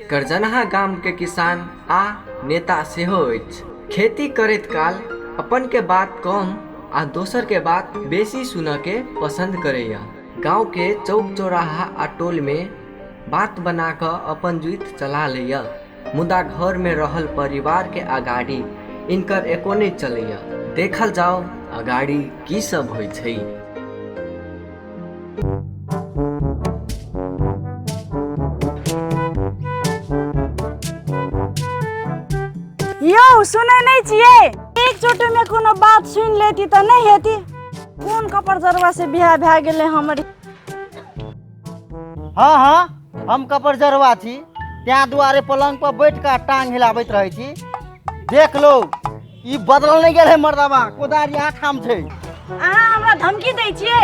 करजनहा गामके किसान आ नेता सेहो अछि। खेती करैत काल अपनके बात कम आ दोसरके बात बेसी सुनऽके पसन्द करैए। गाँवके चौक चौराहा आ टोलमे बात बना कऽ अपन जुइत चला लैए, मुदा घरमे रहल परिवारके अगाडि इनकर एको नहि चलैए। देखल जाउ अगाडि की सब होइ छै। यौ सुनै नहि छियै? एक चोटी में कोनो बात सुनि लेती तऽ नहि हेती। कोन कपर जरवा से बियाह भए गेलै हमर? हाँ हाँ, हम कपर जरवा छी, तैं दुआरे पलंग पर बैठ कऽ टांग हिलाबैत रहै छी। देख लो, ई बदलल नहि गेल है मर्दाबा, कोदारि यहाँ ठाम छै। अहाँ हमरा धमकी दै छियै?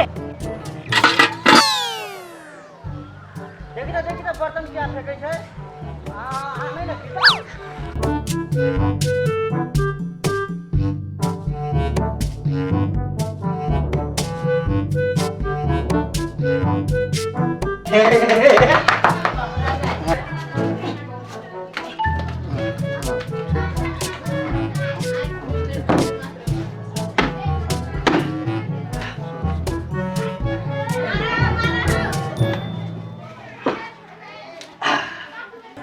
देखी तऽ, देखी तऽ, बर्तन किया फेकै छै? अहाँ नहि ने?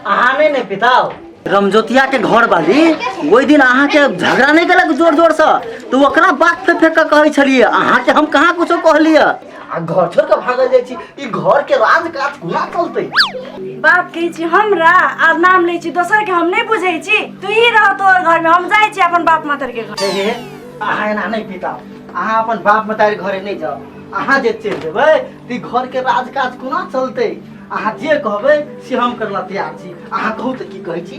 अहाँ नहि ने पिताओ, रमजोतिया के घर वाली ओहि दिन अहाँके झगड़ा नहि केलक जोर जोर से, तऽ ओकरा बात पे फेंक के कहै छलियै। अहाँके हम कहाँ कुछो कहलियै? आ घर छोड़ के भागल जाइ छी, ई घर के राज काज कोना चलतै? बात कहै छी हमरा आ नाम लै छी दोसर के, हम नहि बुझै छी। तू ही रह तोहर घर में, हम जाइ छी अपन बाप मातर के घर। हे हे, अहाँ एना नहि पिताओ। अहाँ अपन बाप मतारी घरे नहि जाउ। अहाँ जे चलि जेबै तऽ ई घर के राज काज कोना चलतै? अहाँ जे कहबै से हम करला तैयार छी। अहाँ कहू तऽ की कहै छी?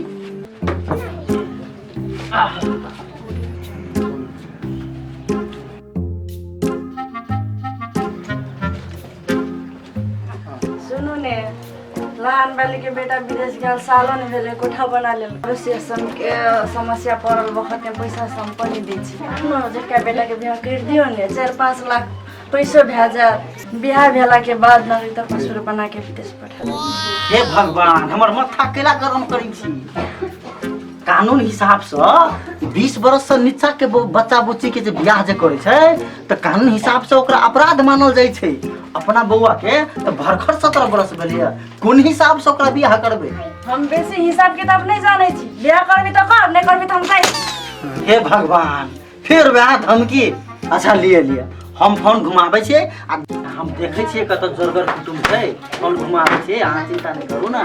सुनू ने, लान वाली के बेटा विदेश गेल सालो नहि भेलै, कोठा बना लेल। के समस्या पड़ल बखत में पैसा सब पनि दै छी। अपनो जेठका बेटा के बियाह करि दियौ ने, 4-5 लाख पैसो भए जायत। बियाह भेला के बाद नागरिकता पासपोर्ट बना के विदेश पठा देब। हे भगवान, हमर माथा केला गरम करै छी। कानून हिसाबसँ 20 बरससँ नीचा के बच्चा बुच्ची के जे बियाह जे करै छै तऽ कानून हिसाबसँ ओकरा अपराध मानल जाइ छै। अपना बौआ के तऽ भरखर 17 बरस भेलैए, कोन हिसाबसँ ओकरा बियाह करबै? हम बेसी हिसाब किताब नहि जानै छी। बियाह करबी तऽ कर, नहि करबी तऽ हम जाइ छी। हे भगवान, फेर वएह धमकी। अच्छा लिए लिए, हम फोन घुमाबै छियै आ हम देखै छियै कतऽ जोरगर कुटुम छै। फोन घुमाबै छियै, अहाँ चिन्ता नहि करू ने।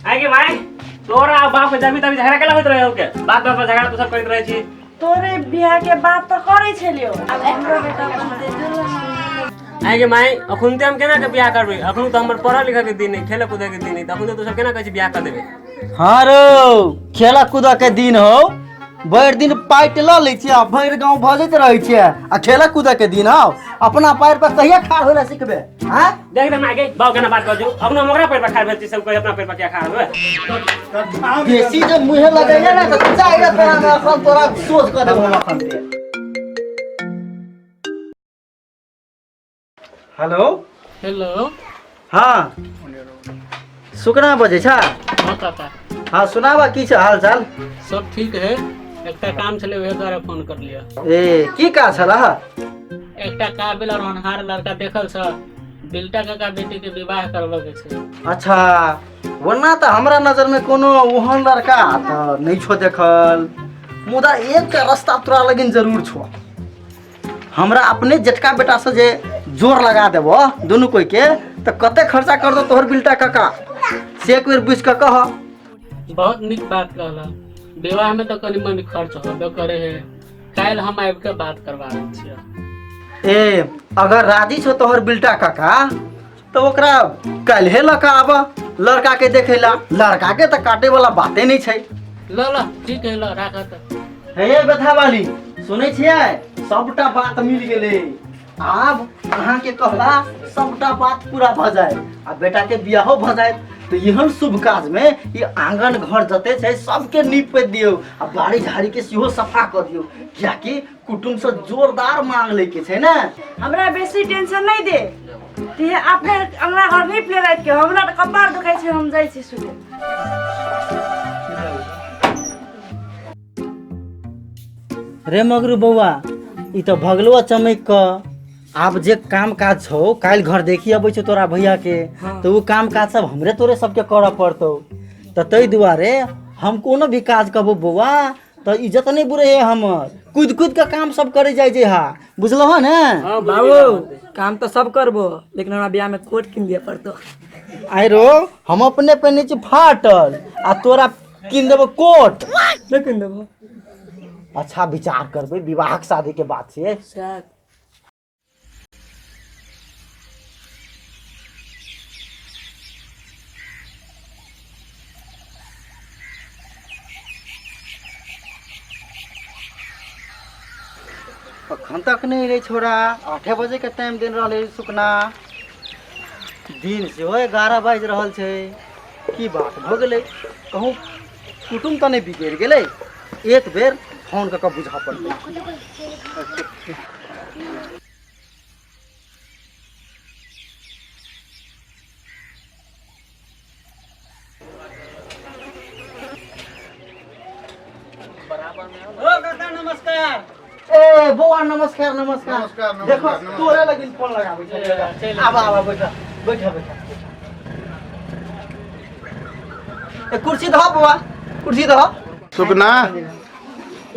आइ के भाई, तोरा आ बाप के जमी तमी झगड़ा केला होइत रहे? के बात बात पर झगड़ा तू सब करैत रहै छी। तोरे बियाह के बात तऽ करै छलियौ, आब हमरो बेटा बनतै दुल्हन। आइ के माय, अखुनते हम केना के बियाह करबै? अखन तऽ हमर पढ़ल लिखल के दिन है, खेले कूदे के दिन है, तऽ अखुनते तू सब केना कहै छी बियाह कर देबै? हाँ रौ, खेला कूदऽ के दिन हौ। भरि दिन पाइट लऽ लै छियै आ भरि गाँव भजैत रहै छियै आ खेला कूदऽ के दिन हौ। अपना पैर पर कहिया ठाढ़ होय लए सिखबै? आँय, देख दे माय के, बाप केना बात कर, अपनो हम ओकरा पैर पर खाड़ भेल छी, सब कोई अपना पैर पर क्या खाड़ होए? बेसी जे मुँहे लगैया ने तऽ चारि तोरा में अखन तोरा सोच कऽ देबौ हम अखन ते। हेलो। हेलो। हाँ, सुकना बजै छ? हाँ काका। हाँ सुनाबा, की छ हाल चाल? सब ठीक है। एकटा काम छलै, ओहे दुआरे फोन कर लिया। ए, की काज छल? एकटा काबिल और होनहार लड़का देखल छ, बिल्टा काका बेटी के विवाह करबऽ के छै। अच्छा, वरना तऽ हमरा नजर में कोनो ओहन लड़का तऽ नहि छो देखल, मुदा एकटा रास्ता तोरा लगिन जरूर छो। हमरा अपने जेठका बेटा से जे जोर लगा देबो दुनू कोई के तऽ कते खर्चा कर दो तोहर बिल्टा काका, से एक बेर बुझि कऽ कह। बहुत नीक बात कहला। विवाह में तो कनी मनी खर्च होबे करे है। काल्हि हम आबि के बात करबा दै छियै। ए, अगर राजी छो तोहर बिल्टा काका तऽ ओकरा काल्हे लऽ कऽ आबऽ लड़का के देखे ला। लड़का के तऽ काटे वाला बाते नहीं छै। ल ल, ठीक है, ल राख तऽ। हे व्यथा वाली, सुनै छियै? सबटा बात मिल गेलै। आब अहाँके कहला सबटा बात पूरा भऽ जाय आ बेटा के बियाहो भऽ जाय तऽ एहन शुभ काज में ई आंगन घर जते छै सबके नीप पोति दियौ आ बाड़ी झाड़ी के सेहो सफा कऽ दियौ, कियाकि कुटुम्ब से जोरदार मांग लै के छै ने। हमरा बेसी टेंशन नहीं दे, ते अपने अंगना घर नीप ले रात के, हमरा तऽ कपार दुखाइ छै, हम जाइ छी सुते। रे मगरू बौआ, ई तऽ भगलो चमकि कऽ। आब जे काम काज छौ, काल्हि घर देखी अबै छौ तोरा भैया के, तऽ ओ काम काज सब हमरे तोरे सबके करऽ पड़तौ। तऽ ताहि दुआरे हम कोनो भी काज कहबो बौआ तऽ इज्जत नहि बुरे है हमर, कूदि कूदि कऽ काम सब करे जाइ जे हा, बुझलहो ने? बाबू, काम तऽ सब करबो, लेकिन हमरा बियाह में कोट कीन दिअ पड़तो। आइ रो, हम अपने पहिने छी फाटल आ तोरा कीन देबो कोट? नहि कीन देबो। अच्छा विचार करबै, विवाहक शादी के बात छियै। सएह। अखन तक नहि एलै छोरा। 8 बजे के टाइम देने रहलै सुकना, दिन सेहो 11 बाजि रहल छै। की बात भऽ गेलै? कहूँ कुटुम तऽ नहि बिगड़ि गेलै? एक बेर फोन कऽ कऽ बुझऽ पड़तै। ओ काका, नमस्कार। ए बौआ, नमस्कार नमस्कार। नमस्कार, नमस्कार। देखो, नमस्कार। तोरे लगिन फोन लगाबै छै। आबा आबा, बैठा बैठा बैठा। ए कुर्सी दह बौआ, कुर्सी दह। सुकना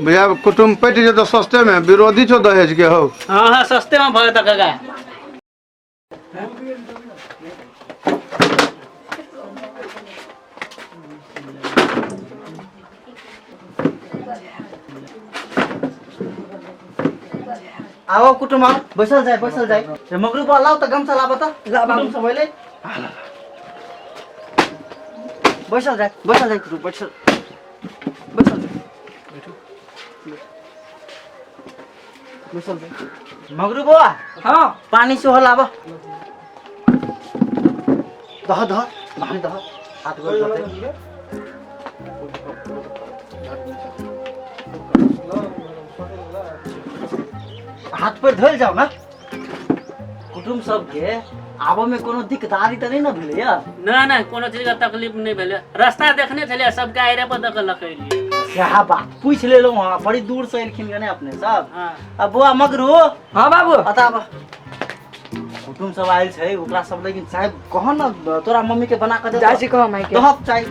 भैया, कुटुम पटि जेतौ सस्ते में, विरोधी छौ दहेज के हौ। हाँ हाँ, सस्ते में भऽ जेतौ काका। आओ कुटुम, आओ, बैसल जाय बैसल जाय। रे मगरू बा, लाओ त गमछा लाब त। कुटुम सब अइलै। बैसल जाय बैसल जाय कुटुम, बैसल बैसल जाय बैसल जाय। मगरू बौआ। हाँ। पानी सेहो लाब। दह दह, पानी दह, हाथ गोड़ धोतै। हाथ पर धोल जाओ ना। कुटुम सबके आबऽ में कोनो दिक्कतारी तऽ नहि ने भेलैया? नहि नहि, कोनो चीज के तकलीफ नहि भेलै। रास्ता देखने छलियै, सबके आइरे पर दऽ कऽ लकेलियै। सएह बात पूछि लेलहुँ हँ, बड़ी दूर से एलखिन गने अपने सब। हाँ। आ बौआ मगरू। हाँ बाबू। बता बा, कुटुम सब आयल छै, ओकरा सब लेकिन चाय कह ने तोरा मम्मी के बना कऽ दे। जाइ छी कह माय के। दहक चाय।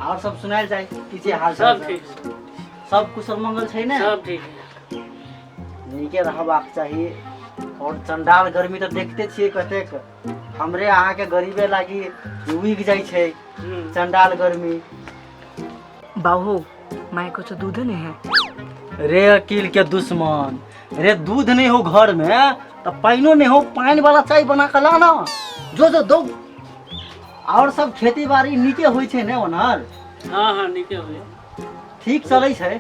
और सब सुनायल जाय, की छै हाल सब चाल? ठीक। सब कुशल मंगल छै ने? सब ठीक। नीके रहबाक चाही। और चंडाल गर्मी तऽ देखते छियै कतेक, हमरे अहाँके गरीबे लागी उगि जाइ छै। चंडाल गर्मी। बाबू, माय को तो दूध नहीं है। रे अकील के दुश्मन रे, दूध नहीं हो घर में तऽ पानिओ नहीं हो, पानि वाला चाय बना कऽ ला ना, जो जो दो। और सब खेती बाड़ी नीके होइ छै ने ओनहर? हाँ हाँ, नीके होइ। ठीक चलै छै?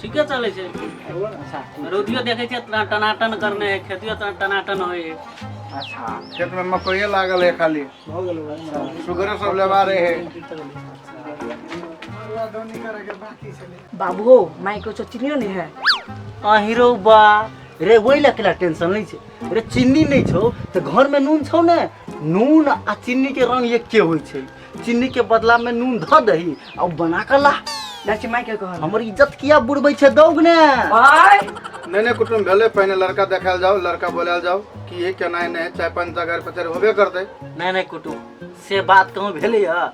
ठीके चलै छै। अच्छा। रौदियो देखै छियै टनाटन करने है, खेतियो टनाटन होइ है। अच्छा। खेत में मकइये लागल है खाली, सुगरे सब लेबा रहे है। बाबू हो, माय को तो चिनियो नहीं है। अहिरो बा रे, ओहि लए केला टेंशन नहि छै रे। चीनी नहि छौ तऽ घरमे नून छौ ने? नून आ चीनी के रंग एके होइ छै। चीनी के बदला में नून धऽ दही आ ओ बना कऽ ला। जाइ छी माय के कहल। हमर इज्जत किया बुड़बै छै? दौग ने। माय। नहीं नहीं कुटुम भेलै, पहिने लड़का देखायल जाओ, लड़का बोलायल जाओ की है केना है, नहीं चाय पानी तगार पचार होबे करतै। नहि नहि कुटुम, से बात कहूँ भेलैया?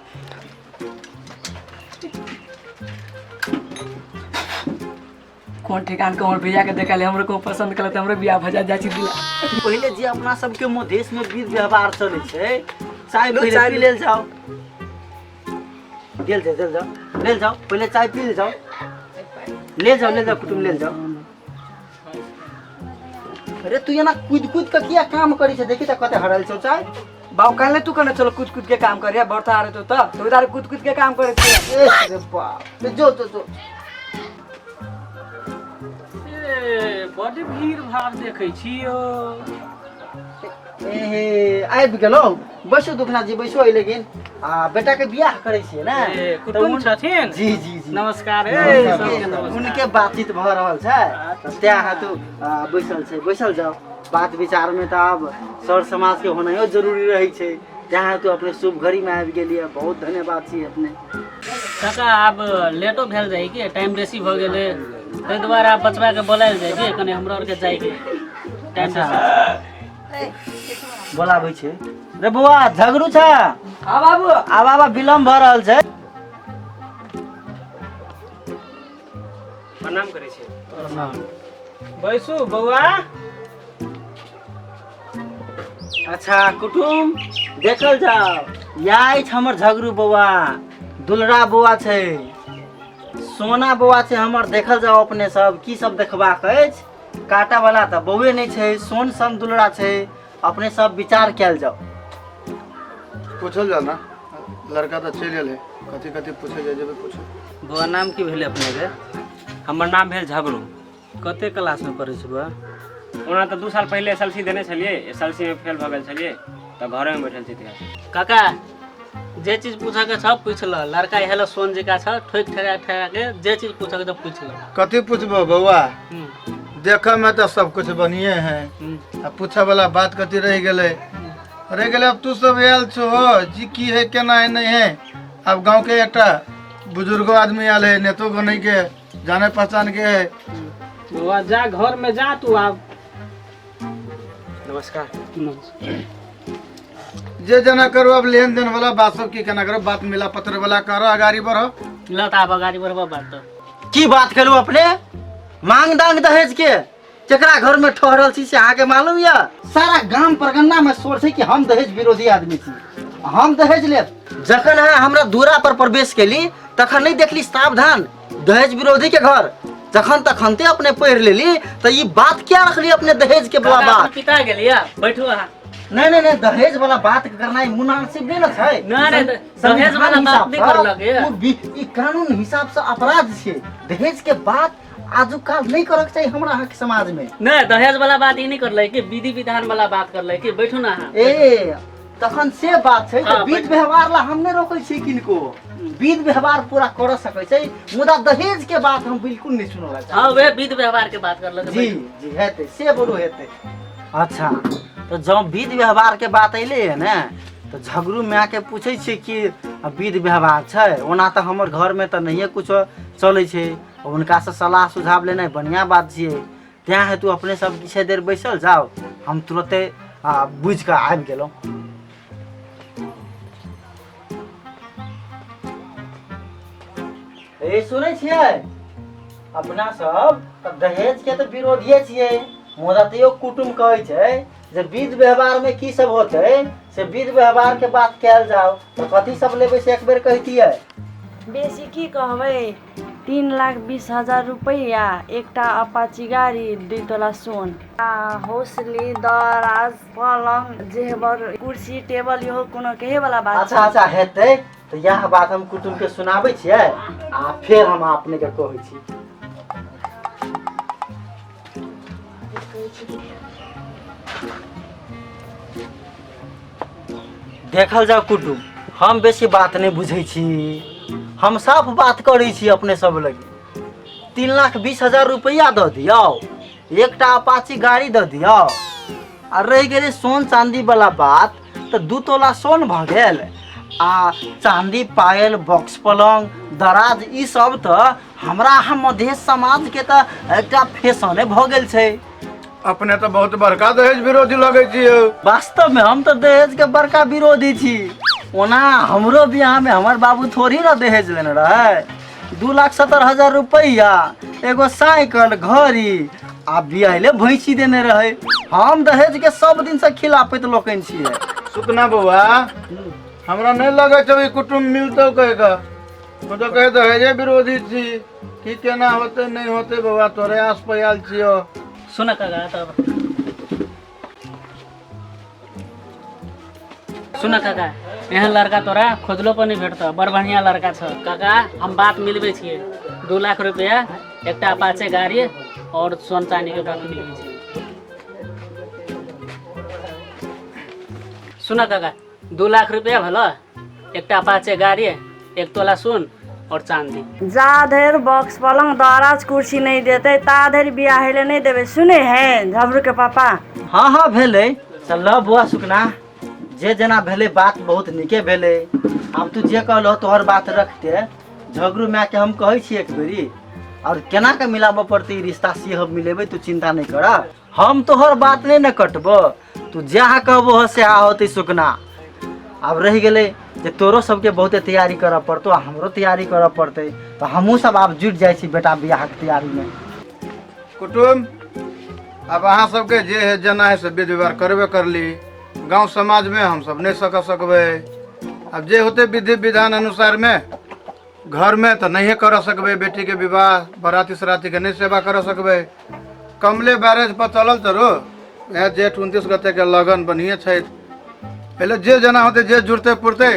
कोन ठिकान को हमर भैया के देखा ले, हमरो को पसंद करत, हमरो बियाह भजा जाइ छी दिला। पहिले जे अपना सबके मधेश में विध व्यवहार चलै छै, चाय लो, पहिले चाय पी लो। लेल जाओ, लेल जाओ, लेल जाओ, लेल जाओ, पहिले चाय पी लेल जाओ, ले जाओ, ले जाओ कुटुम, लेल जाओ। अरे तू एना कूद कूद के किया काम करै छै? देखी तऽ कते हरल छौ चाय। बाबू, काल्हि तू कहने चलो कूद कूद के काम करे, बर्ता आ रहे तो तो उधर कूद कूद के काम करे छे। ए रे बाप रे, जो जो जो। ए, बड्ड भीड़ भाड़ देखै छी यौ। ए आबि गेलौ, बैसू दुखना जी, बैसू। अइ लेकिन आ बेटा के बियाह करै छियै ने? ए, कुटुम छथिन? जी जी जी। नमस्कार। ए, नमस्कार। सबके नमस्कार। उनके बातचीत भऽ रहल छै तऽ तें हेतु बैसल छै। बैसल जाओ। बात विचार में तऽ आब सर समाज के होनाइयो जरूरी रहै छै, तें हेतु अपने शुभ घड़ी में आबि गेलियै, बहुत धन्यवाद छी अपने। काका, आब लेटो भेल जाइ कि टाइम बेसी भऽ गेलै। ताहि दुआरे आब बचबा के बोलायल जाइ छै, कनि हमरो आरके जाइके टाइम से। बोलाबै छै रे बौआ, झगड़ू छ। हाँ बाबू। आब आब, विलम्ब भऽ रहल छै। प्रणाम करै छी। बैसू बौआ। अच्छा कुटुम, देखल जाओ, इएह अछि हमर झगड़ू बौआ, दुलरा बौआ छै, सोना बौआ छै हमर। देखल जाओ अपने सब की सब देखबाक अछि। काटा वाला तऽ बौए नहि छै, सोन सन दुलरा छै। अपने सब विचार कयल जाओ। पूछल जाओ ना, लड़का तऽ चलि गेल है, कथी कथी पूछे जाय जेबै पूछो। बौआ, नाम की भेलै अपनेके? हमर नाम भेल झगड़ू। कते क्लासमे पढ़ै छी बौआ? ओना तऽ 2 साल पहिले एस एल सी देने छलियै, एस एल सी मे फेल भऽ गेल छलियै, तऽ घरेमे बैठल छी तहिया। काका, जे चीज पूछऽ के छ पूछ ल। लड़का इहे सोन जका छ, ठोक ठेरा ठेरा के जे चीज पूछऽ के छ पूछ ल। कथी पूछबो बौआ? देखऽ में तऽ सब कुछ बढ़िए है। आ पूछऽ वाला बात कथी रहि गेलै? रहि गेलै, अब तू सब आयल छो जी, की है केना है नहीं है। अब गांव के एकटा बुजुर्गो आदमी आयल है, नेतो बनै के जाने पहचान के है। बौआ, जा घर में जा तू आब। नमस्कार। जे जना करो, अब लेन देन वाला बात सब की केना करो, बात मिला पत्र वाला करो, अगाड़ी बढ़ो। ल तऽ आब अगाडि बढ़बऽ बात तऽ। की बात करू अपने मांग दांग दहेज के? जकरा घर में ठहरल छी से अहाँके मालूम यऽ? सारा गाम परगन्ना में शोर छै कि हम दहेज विरोधी आदमी छी, हम दहेज लेब। जखन अहाँ हमरा दूरा पर प्रवेश केली तखन नहि देखली सावधान दहेज विरोधी के घर, जखन तखनते अपने पढ़ि लेली तऽ ई बात क्या रखली अपने दहेज के वाला काका, बात? अपने पिता गेलियै, बैठू अहाँ। नहीं नहीं नहीं, दहेज वाला बात करना मुनासिब नहीं न छै। नहीं, नहीं, दहेज वाला संविधान बात हिसाब नहीं सँ करलक ये। ओ ई कानून हिसाब से अपराध छै। दहेज के बात आजुकाल नहीं करक चाही हमरा अहाँके समाज में। नहीं, दहेज वाला बात ई नहीं करलै कि विधि विधान वाला बात करलै कि बैठू ना अहाँ। ए तखन से बात छै हाँ, तऽ विध व्यवहार ला हम नहीं रोकै छी किनको, विध व्यवहार पूरा कर सकै छै, मुदा दहेज के बात हम बिल्कुल नहीं सुनऽ ला। हाँ, वह विध व्यवहार के बात करलक। जी जी, हेतै से बड़ो हेतै। अच्छा, तऽ जँ विध व्यवहार के बात अयलै है ने तऽ झगड़ू मायके पूछै छियै कि विध व्यवहार छै। ओना तऽ हमर घरमे तऽ नहिए कुछो चलै छै, हुनकासँ सलाह सुझाव लेनाइ बढ़िआँ बात छियै। तेँ हेतु अपने सब किछु देर बैसल जाउ, हम तुरते बुझि कऽ आबि गेलहुँ। ए सुनै छियै, अपना सब तऽ दहेज के तऽ विरोधिये छियै, मुदा तैयो कुटुम कहै छै जे विध व्यवहार में की सब होतै से विध व्यवहार के बात कयल जाओ, तऽ कथी सब लेबै से एक बेर कहितियै। बेसी की कहबै, 3,20,000 रुपैआ, एकटा अपाची गाड़ी, 2 तोला सोन, आ हौसली, दराज, पलङ्ग, जेवर, कुर्सी टेबल, इहो कोनो कहे वाला बात अच्छा छै। अच्छा, हेतै तऽ इएह बात हम कुटुम के सुनाबै छियै आ फेर हम अपने के कहै छी। देखल जाओ कुटुम, हम बेसी बात नहि बुझै छी, हम साफ बात करै छी अपने सब लगे। 3,20,000 रुपैआ दऽ दियौ, एकटा अपाची गाड़ी दऽ दियौ, आ रहि गेलै सोन चाँदी वाला बात तऽ 2 तोला सोन भऽ गेल, आ चाँदी, पायल, बॉक्स, पलङ्ग, दराज, ई सब तऽ हमरा अहाँ मधेश समाज के तऽ एकटा फैशने भऽ गेल छै। अपने तऽ बहुत बड़का दहेज विरोधी लगै छी यौ। वास्तव में हम तऽ दहेज के बड़का विरोधी छी। ओना हमरो बियाह में हमर बाबू थोड़ी ना दहेज लेने रहे। 2,70,000 रुपैआ, एगो साइकिल, घड़ी आ बियाहले भैंसी देने रहे। हम दहेज के सब दिन से खिलाफत लोकनि छियै। सुकना बौआ, हमरा नहि लगै छौ ई कुटुम्ब मिलतौ कहि कऽ। तू तऽ कहे दहेजे विरोधी छी, की केना होतै नहि होतै बौआ, तोरे आस पर आयल छियौ। सुन काका, तब सुन काका, एहन लड़का तोरा खोजलो पर नहीं भेटतौ, बड़ बढ़िया लड़का छ। काका, हम बात मिलबै छियै, 2 लाख रुपया, एकटा अपाचे गाड़ी और सोन चांदी के बात मिलबै छियै। सुन काका, 2 लाख रुपया भेलो, एकटा अपाचे गाड़ी, 1 तोला सोन और चांदी। जा धरि बॉक्स, पलङ्ग, दराज, कुर्सी नहि देतै ता धरि बियाह हेले नहि देबै, सुने है झबरू के पापा? हाँ हाँ, भेलै। चल बौआ सुकना, जे जेना भेलै बात बहुत नीके भेलै। आब तू जे कहलहो तोहर बात रखते झगड़ू मायके हम कहै छी एक बेरी, और केना के मिलाबऽ पड़तै ई रिश्ता से हम मिलेबै, तू चिंता नहीं कर। हम तोहर बात नहीं न कटबो, तू जहाँ कहबो से होतै सुकना। आब रहि गेलै जे तोरो सबके बहुते तैयारी करऽ पड़तौ आ हमरो तैयारी करऽ पड़तै, तऽ हमहूँ सब आब जुटि जाइ छी बेटा बियाहके तैयारीमे। कुटुम्ब आब अहाँ सबके जे है जेना है से विध व्यवहार करबे करली। गांव समाज में हम सब नहीं सक सकबै। अब जे होते विधि विधान अनुसार में घर में तो नहीं कर सकबै, बेटी के विवाह बराती सराती के नहीं सेवा कर सकबै। कमले बैरेज पर चलल चलो, इएह जेठ 29 गते के लगन बढ़िए छै। पहले जे जना होते जे जुड़ते पुरते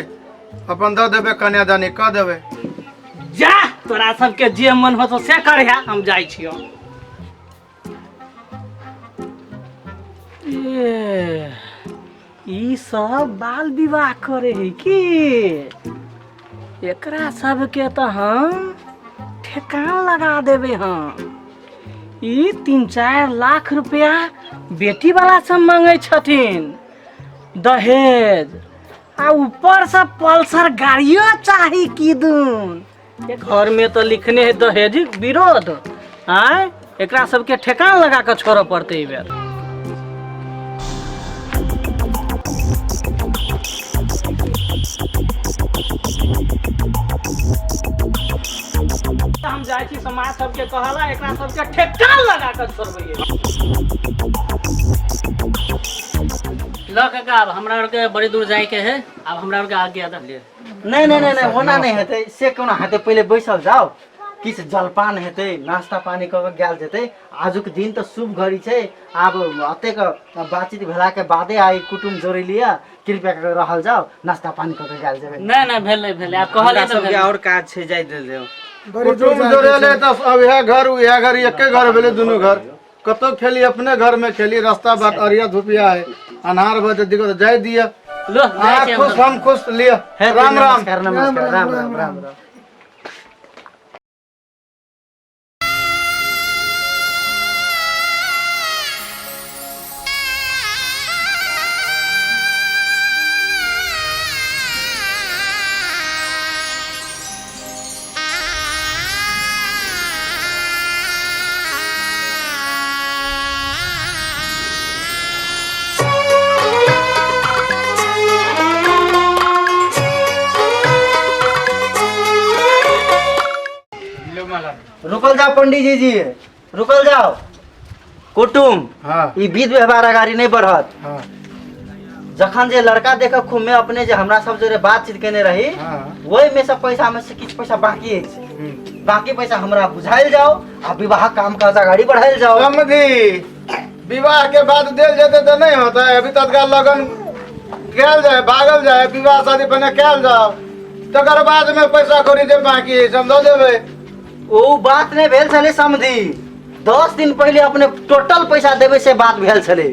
अपन दऽ देबै, कन्यादानी कऽ देबै। जा तोरा सबके जे मन होतो से करहे, हम जाइ छियौ। ए, ई सब बाल विवाह करे है की? एकरा सबके तऽ हम ठेकान लगा देबै। हम ई 3-4 लाख रुपया बेटी वाला सब मांगे छथिन दहेज, आ ऊपर से पल्सर गाड़ियो चाही की दून। घर में तो लिखने है दहेज विरोध। आय एकरा सबके ठेकान लगा के छोड़ऽ पड़तै एहि बेर। हम जाइ छी समाज सबके कहला, एकरा सबके ठेकान लगा के छोड़बै। ल काका, अब हमरा आरके बड़ी दूर जाए के है, अब हमरा आरके आज्ञा दे। नहीं नहीं नहीं नहीं, ओना नहीं हेतै, से कोना हेतै? पहिले बैसल जाओ, किछु जलपान हेतै, नाश्ता पानी कऽ के गेल जेतै। आजुक दिन तऽ शुभ घड़ी छै। आब एतेक बातचीत भेलाके बादे आइ कुटुम्ब जोड़ि लिअ, कृपया कऽ के रहल जाओ, नाश्ता पानी कऽ के गेल जेबै। नहीं नहीं, भेलै भेलै, आब कहलियै हमरा तऽ सबके भेलै। और काज छै, जाय देल जाओ। कुटुम्ब जोड़ेले तऽ अब इएह घर उएह घर एके घर भेलै, दुनू घर कतौ खेली, अपने घर में खेली। रास्ता बाट अरिया धुपिया है, अन्हार भऽ जेतै, दिक्कत, जाय दिअ। लो जाइ अहाँ छी खुश हम। हम खुश, लिअ। हेतै, राम राम। नमस्कार नमस्कार, राम राम राम राम। रुकल जाओ पंडित जी, रुकल जाओ कुटुम। हाँ। ई विध व्यवहार अगाड़ी नहीं बढ़त। हाँ। जखन जे लड़का देख खूब में अपने जे हमरा सब जोरे बातचीत केने रही, हाँ। ओहि में से पैसा में से किछु पैसा बाकी अछि, बाकी पैसा हमरा बुझाइल जाओ आ विवाह काम काज अगाड़ी बढ़ाइल जाओ। समझी, विवाह के बाद देल जेते तो नहीं होता है। अभी तत्काल लगन कयल जाए, भागल जाए, विवाह शादी बने कयल जाओ, तकर बाद में पैसा कौड़ी जे बाकी है हम दऽ देबै। ओ बात नहीं भेल छलै समझी, 10 दिन पहिले अपने टोटल पैसा देबै से बात भेल छलै,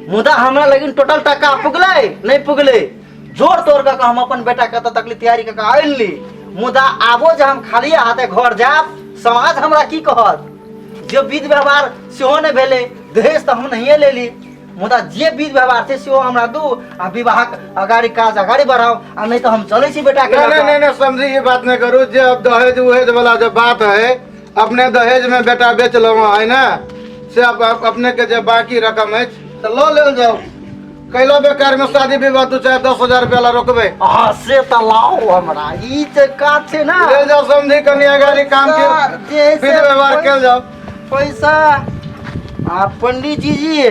मुदा हमरा लगिन टोटल टका पुगलै नहीं पुगलै। जोर तोड़ कऽ हम अपन बेटा के एतऽ तकली तैयारी कऽ के आनली, मुदा आबो जे हम खाली हाथे घर जायब समाज हमरा की कहत? जे विध व्यवहार सेहो नहि भेलै, दहेज तऽ हम नहिए लेली, मुदा जे विध व्यवहार छै सेहो हमरा दू आ विवाहक अगाड़ी काज अगाड़ी बढ़ाउ, आ नहीं तऽ हम चलै छी बेटा के नहीं लऽ नहीं कऽ। नहीं नहीं समझी, ये बात नहीं करू। जे अब दहेज उहेज वाला जो बात है, अपने दहेज में बेटा बेच लो है ना, से अब अपने के जे बाकी रकम है तो लो लेल जाओ। कैलो बेकार में शादी विवाह 2-4 10,000 रुपया ला रोकबे। हाँ से तऽ लाओ हमरा, ई जे काज छै ना ले जाओ समझी, कनी अगाड़ी काम के जे से विध व्यवहार कैल जाओ। पैसा आ पंडित जी जी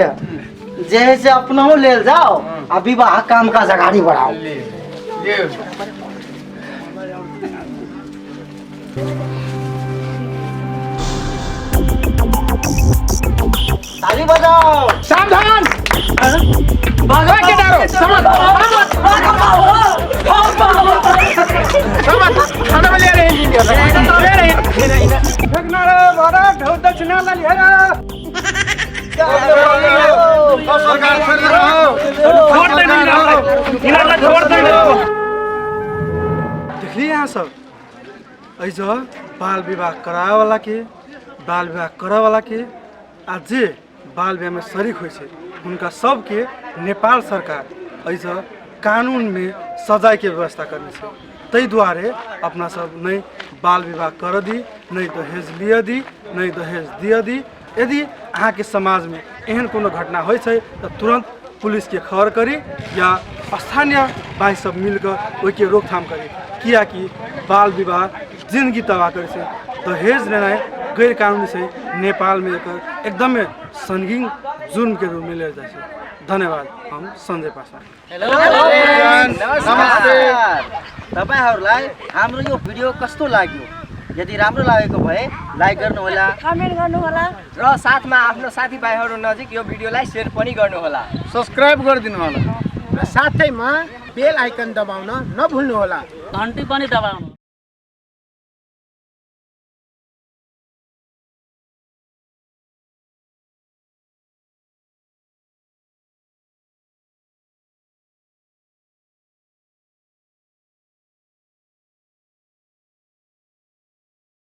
जे है से अपनहु लेल जाओ आ विवाह काम काज अगाड़ी बढ़ाओ। ताली बजाओ। सावधान, के डारो समझ समझ खाना में ले रहे हैं, ले रहे हैं। सरकार छोड़ दो, छोड़ दे इनार, छोड़ दे। देखलिए अहाँ सब एहिसँ बाल विवाह कराबैवला के, बाल विवाह करऽवला के आ जे बाल विवाहमे शरीक होइ छै हुनका सबके नेपाल सरकार एहिसँ कानूनमे सजायके व्यवस्था करने छै। ताहि दुआरे अपना सब नहि बाल विवाह करऽ दी। नहि दहेज लिअ दी, नहि दहेज दिअ दी। यदि अहाँके समाजमे एहन कोनो घटना होइ छै तऽ तुरन्त पुलिसके खबर करी या स्थानीय भाइ सब मिलकऽ ओहिके रोकथाम करी, कियाकि बाल विवाह जिन्दगी तबाह करै छै। दहेज लेनाइ गैर कानूनी छै नेपालमे, एकर एकदमै संगीन जुर्मके रूपमे लेल जाइ छै। धन्यवाद। हम सञ्जय पासवान। हेलो, नमस्ते। तपाईँहरूलाई हाम्रो यो भिडियो कस्तो लाग्यो? यदि राम्रो लागेको भए लाइक गर्नुहोला, कमेन्ट गर्नुहोला र साथमा आफ्नो साथीभाइहरू नजिक यो भिडियोलाई सेयर पनि गर्नुहोला, सब्सक्राइब गरिदिनु होला र साथैमा बेल आइकन दबाउन नभुल्नुहोला, घन्टी पनि दबाउनु।